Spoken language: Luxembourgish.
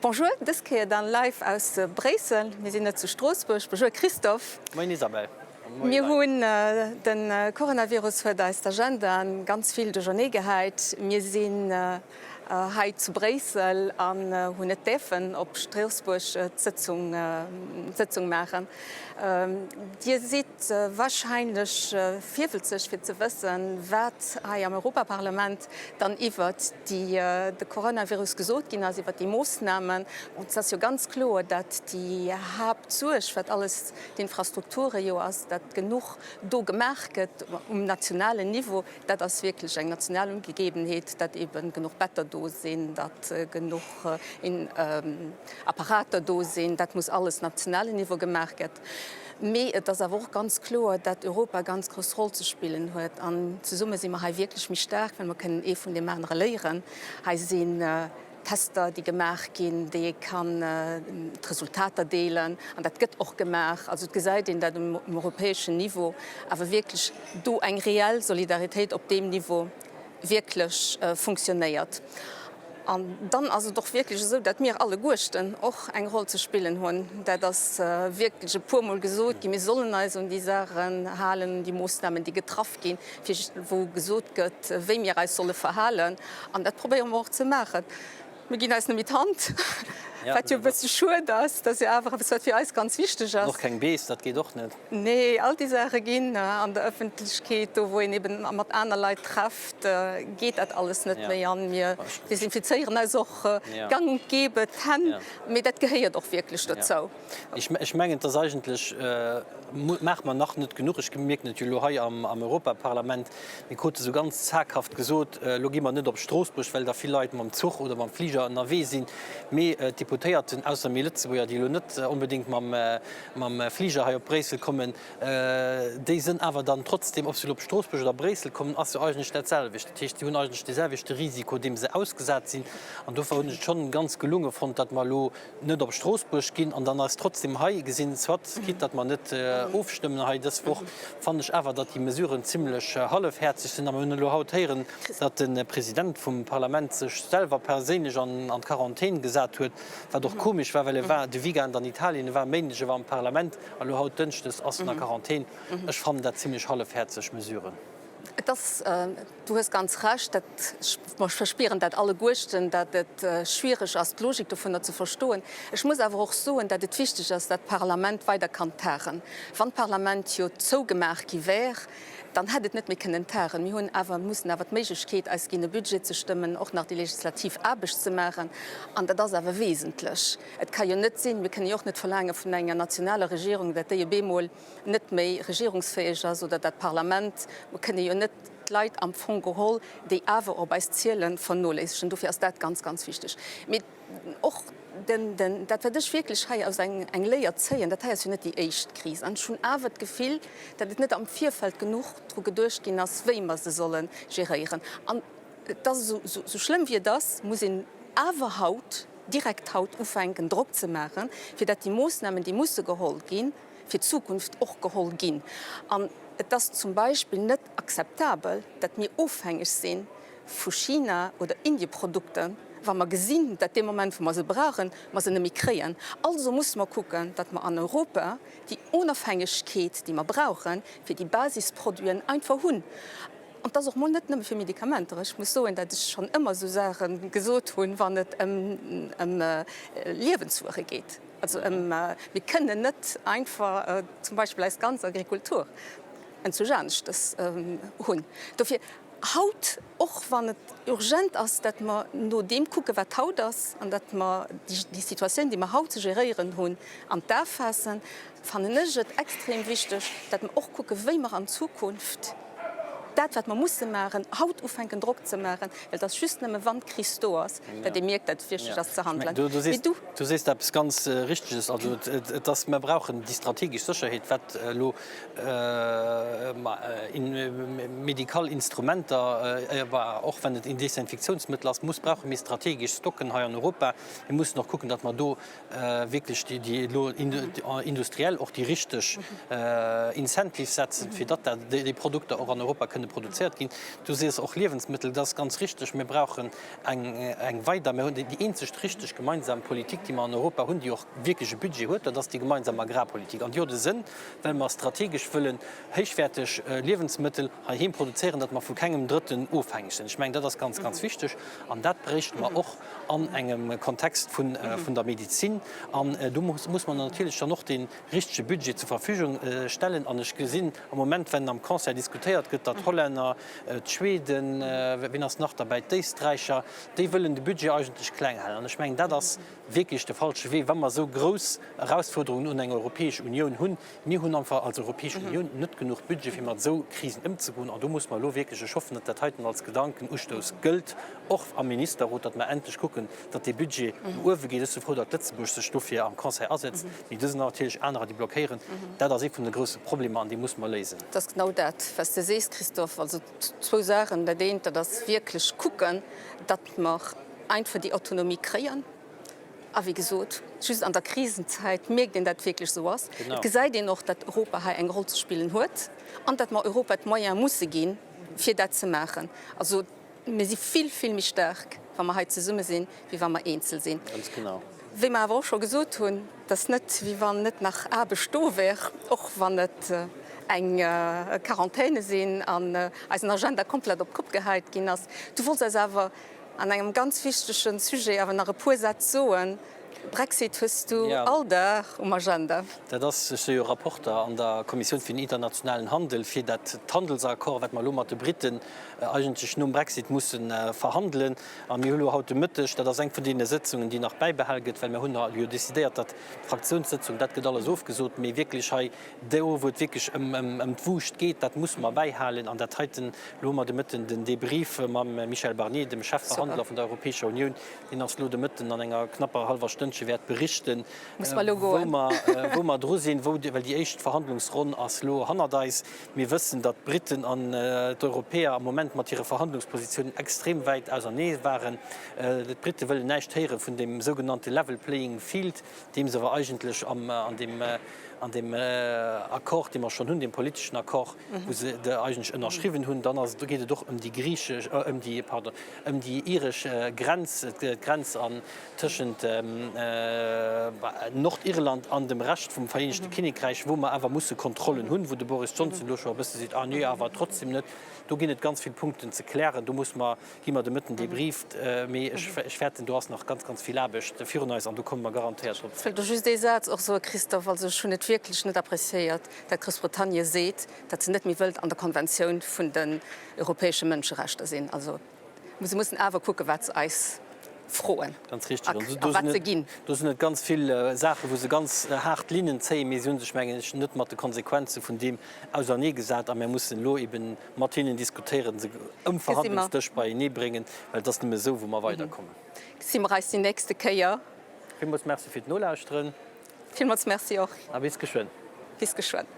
Bonjour, dës Kéier dann live aus Bréissel. Mir sinn net zu Stroossbuerg. Bonjour Christophe. Moien Isabelle. Mir hunn, de Coronavirus huet eis d'Agendaen ganz vill duerchernee gehäit. Mir sinn hei zu Bréissel an hunn net däerfen op Stroossbuerg d'Sëtzung d'Sëtzung maachen. Dir sidd wahrscheinlech virwëlzeg fir ze wëssen, wat hei am Europaparlament dann iwwert de Coronavirus gesot ginn ass, iwwert déi Moossnamen. Bon, et ass jo ganz kloer, datt déi Haaptsuerg, wat alles d'Infrastrukture jo ass, datt genuch do gemaach gëtt um nationalen Niveau. Dat ass wierklech eng national Ugegebenheet, datt eebe genuch Better do sinn, datt genuch Apparater do sinn. Dat muss alles nationalen Niveau gemaach gëtt. Mee et ass awer och ganz kloer, datt Europa e ganz grouss Roll ze spillen huet. An zesumme si mer hei wierklech méi staark, well mer kënnen ee vun deem anere léieren. Hei sinn Tester, déi gemaach ginn, déi ee kann d'Resultater deelen. An dat gëtt och gemaach. Also et gesäit een, datt um europäeschen Niveau awer wierklech do eng reell Solidaritéit op deem Niveau wierklech funktionéiert. An dann ass et och wierklech esou, datt mir alleguerten och eng Roll ze spillen hunn. Dat ass wierklech e puermol gesot ginn. Mir sollen eis un déi Saachen halen, un déi Moossnamen, déi getraff ginn, fir wou gesot gëtt, wéi mir eis solle verhalen. An dat probéiere mer och ze maachen. Mir ginn eis net méi d'Hand, wat jo e bësse schued ass. Dat ass jo awer eppes, wat fir eis ganz wichteg ass. An och keng Bees, dat geet och net. Nee, all déi Saache ginn an der Ëffentlechkeet, do wou een eben mat aner Leit trefft, geet dat alles net méi. An mir desinfizéieren eis och gang und gäbe d'Hänn, mee dat gehéiert och wierklech dozou. Ech mengen, et ass eigentlech, maache mer nach net genuch. Ech mierken et jo elo hei am Europaparlament, mir krute sou ganz zaghaft gesot, elo gi mer net op Stroossbuerg, well da vill Leit mam Zuch oder mam Fliger ënnerwee sinn. Mee d'Deputéierten, ausser mir Lëtzebuerger, déi elo net onbedéngt mam mam Fliger hei op Bréissel kommen, déi sënn awer dann trotzdem, ob se elo op Stroossbuerg oder Bréissel kommen, ass jo eigentlech dat selwecht. Dat heescht, si hunn eigentlech dee selwechte Risiko, deem se ausgesat sinn. An dofir hunn ech et schonn ganz gelunge fonnt, datt mer elo net op Stroossbuerg ginn an dann eis trotzdem hei gesinn. Soit, quitte datt mer net ofstëmmen hei dës Woch, fannen ech awer, datt déi Mesuren zimlech hallefhäerzeg sinn. A mer hunn elo haut héieren, datt de President vum Parlament sech selwer perséinlech an d'Quarantän gesat huet. Wat och komesch war, well e war de Weekend an Italien, e war e Méindeg, e war am Parlament a lo haut Dënschdes ass en a Quarantän. Ech fannen dat zimlech hallefhäerzeg Mesuren. Et ass, du hues ganz Recht, dat, mer verspieren dat alleguerten, datt et schwiereg ass, d'Logik dovunner ze verstoen. Ech muss awer och soen, datt et wichteg ass, datt d'Parlament weider kann tagen. Wann d'Parlament jo zougemaach gi wär, dann hätt et net méi kënnen tagen. Mir hunn awer, mussen awer d'Méiglechkeet eis ginn, e Budget ze stëmmen, och nach déi legislativ Aarbecht ze maachen. An dat ass awer wesentlech. Et ka jo net sinn, mir kënnen jo och net verlaange vun enger nationaler Regierung, datt déi op eemol net méi regierungsfäeg ass oder dat Parlament. Mer kënne jo net d'Leit am Fong geholl, déi awer op eis zielen, vernoléissegen. Dofir ass dat ganz, ganz wichteg. Mee Och den, den, dat wat ech wierklech hei als eng, eng Léier zéien, dat hei ass jo net déi éischt Kris. An ech hunn awer d'Gefill, datt et net am Virfeld genuch dru geduecht ginn ass, wéi mer se solle geréieren. An et ass esou, esou, esou schlëmm wéi et ass, muss een awer haut, direkt haut ufänken Drock ze maachen, fir datt déi Moossnamen, déi musse geholl ginn, fir d'Zukunft och geholl ginn. An et ass zum Beispill net akzeptabel, datt mir ofhängeg si vu China oder Indieprodukten, wa mer gesinn, datt dee Moment, wou mer se brauchen, mer se net méi kréien. Also musse mer kucken, datt mer an Europa déi Onofhängegkeet, déi mer brauchen, fir déi Basisproduiten einfach hunn. An et ass och mol net nëmme fir Medikamenter. Ech muss soen, datt ech schonn ëmmer esou Saache gesot hunn, wann et ëm Liewenswuere geet. Also ëm, mir kënnen net einfach zum Beispill eis ganz Agrikultur enzwousch aneschtes hunn. Dofir haut, och wann et urgent ass, datt mer no deem kucken, wat haut ass, an datt mer déi Situatioun, déi mer haut ze geréieren hunn, an d'A faassen, fannen ech et extrem wichteg, datt mer och kucken, wéi mer an Zukunft dat, wat mer musse maachen, haut ufänken Drock ze maachen, well et ass just nëmme wann d'Kris do ass, datt ee mierkt, datt et wichteg ass ze handelen. Mee du. Du sees eppes ganz Richteges. Also et ass, mer brauchen déi strategesch Sécherheet, wat elo Medikal Instrumenter, och wann et een Desinfektiounsmëttel ass, muss, brauche mir strategesch Stocken hei an Europa. Mir mussen och kucken, datt mer do wierklech déi elo industriell och déi richteg Incentives setzen, fir datt déi Produkter och an Europa kënne. kënne produzéiert ginn. Du sees och Liewensmëttel, dat ass ganz richteg. Mir brauchen eng weider, mir hunn déi eenzeg richteg gemeinsam Politik, déi mer an Europa hunn, déi och wierklech e Budget huet, dat ass déi gemeinsam Agrarpolitik. An déi huet e Sënn, well mer strategesch wëllen héichwäerteg Liewensmëttel heiheem produzéieren, datt mer vu kengem Drëtten ofhängeg sinn. Ech mengen, dat ass ganz, ganz wichteg. An dat bréichte mer och an engem Kontext vun der Medizin. An do muss mer natierlech dann och dee richtege Budget zur Verfügung stellen. An ech gesinn am Moment, wenn am Conseil diskutéiert gëtt, datt d'Hollänner, d'Schweden, wien ass nach derbäi, d'Éisträicher, déi wëllen de Budget eigentlech kleng halen. An ech mengen, dat ass wierklech de falsche Wee, wa mer esou grouss Erausfuerderungen un eng Europäesch Unioun hunn. Mir hunn einfach als Europäesch Unioun net genuch Budget, fir mat esou Krisen ëmzegoen. An do muss mer elo wierklech, ech hoffen, datt dat heiten als Gedankenustouss gëllt, och am Ministerrot, datt mer endlech kucken, datt dee Budget no uewe geet. Ech si frou, datt Lëtzebuerg sech dofir am Conseil asetzt, mee do sinn natierlech anerer, déi blockéieren. Dat ass ee vun de grousse Problemer an dee muss mer léisen. Et ass genau dat, wat s de sees, Christophe. Also zwou Saachen. Dat eent, dat ass wierklech kucken, datt mer einfach déi Autonomie kréien. A wéi gesot, just an der Krisenzäit mierkt een, datt et wierklech esou ass. Et gesäit een och, datt Europa hei eng Roll ze spillen huet an datt mer Europa d'Moyene musse ginn, fir dat ze maachen. Also mir si vill, vill méi staark, wa mer hei zesumme sinn, wéi wa mer eenzel sinn. Wéi mer awer och scho gesot hunn, et ass net, wéi wann net nach Aarbecht do wär, och wann et eng Quarantäne sinn an eisen Agenda komplett op d'Kopp gehäit ginn ass. Du wollts eis awer An engem ganz wichtege Sujet awer nach e puer Sätz soen. Brexit hues du all Dag um Agenda. Dat ass, ech si jo Rapporter an der Kommissioun fir den internationalen Handel, fir dat Handelsaccord, wat mer elo mat de Briten eigentlech nom Brexit musse verhandelen. A mir hu lo haut de Mëtteg, dat ass eng vun deene Sëtzungen, déi nach bäibehal gëtt, well mir hunn jo decidéiert, datt d'Fraktiounssëtzung, dat gëtt alles ofgesot, mee wierklech hei Do, wou et wierklech ëm d'Wuuscht geet, dat musse mer bäihalen. An dat heiten, elo hu mer de Mëtten den Debrief mam Michel Barnier, dem Chefverhandler vun der Europäescher Unioun, deen ass elo de Mëtten an enger knapper hallwer Stënnche wäert berichten, wou mer dru sinn, well déi éischt Verhandlungsronn ass elo hannert eis. Mir wëssen, datt d'Briten an d'Europäer am Moment mat hire Verhandlungspositiounen extrem wäit ausernee waren. D'Brite wëllen näischt héiere vun deem sougenannte level playing field, deem se awer eigentlech an deem an deem Accord, dee mer schonn hunn, deem politeschen Accord, wou se de eigentlech ënnerschriwwen hunn, dann ass, do geet et och ëm déi griichesch, ëm déi, pardon, ëm déi iresch Grenz, d'Grenz an tëschent Nordirland an dem Rescht vum Vereenegte Kinnekräich, wou mer awer musse Kontrollen hunn, wou de Boris Johnson elo scho e bësse seet, ah nee, awer trotzdem net. Do ginn et ganz vill Punkten ze klären. Do muss mer Gi mer de Mëtten debrieft, mee ech fäerten, do ass nach ganz, ganz vill Aarbecht virun eis an do komme mer garantéiert drop Ech wëll do just ee Saz och soen, Christophe. Also ech hunn et wierklech net appréciéiert, dat Groussbritannien seet, datt se net méi wëllt an der Konventioun vun den europäesche Mënscherechter sinn. Also se mussen awer kucken, wat se eis froen Ganz richtig. A wat se ginn. Do sinn et ganz vill Saachen, wou se ganz haart Linnen zéien, mee se hu sech, mengen ech, net mat de Konsequenze vun deem auserneegesat a mir mussen elo eben mat hinnen diskutéieren, se ëm Verhandlungsdësch beienee bréngen, well et ass nëmme esou, wou mer weiderkommen. Gesi mer eis déi nächste Kéier. Villmools Merci fir d'Nolauschteren. Villmools Merci och. A bis geschwënn. Bis geschwënn.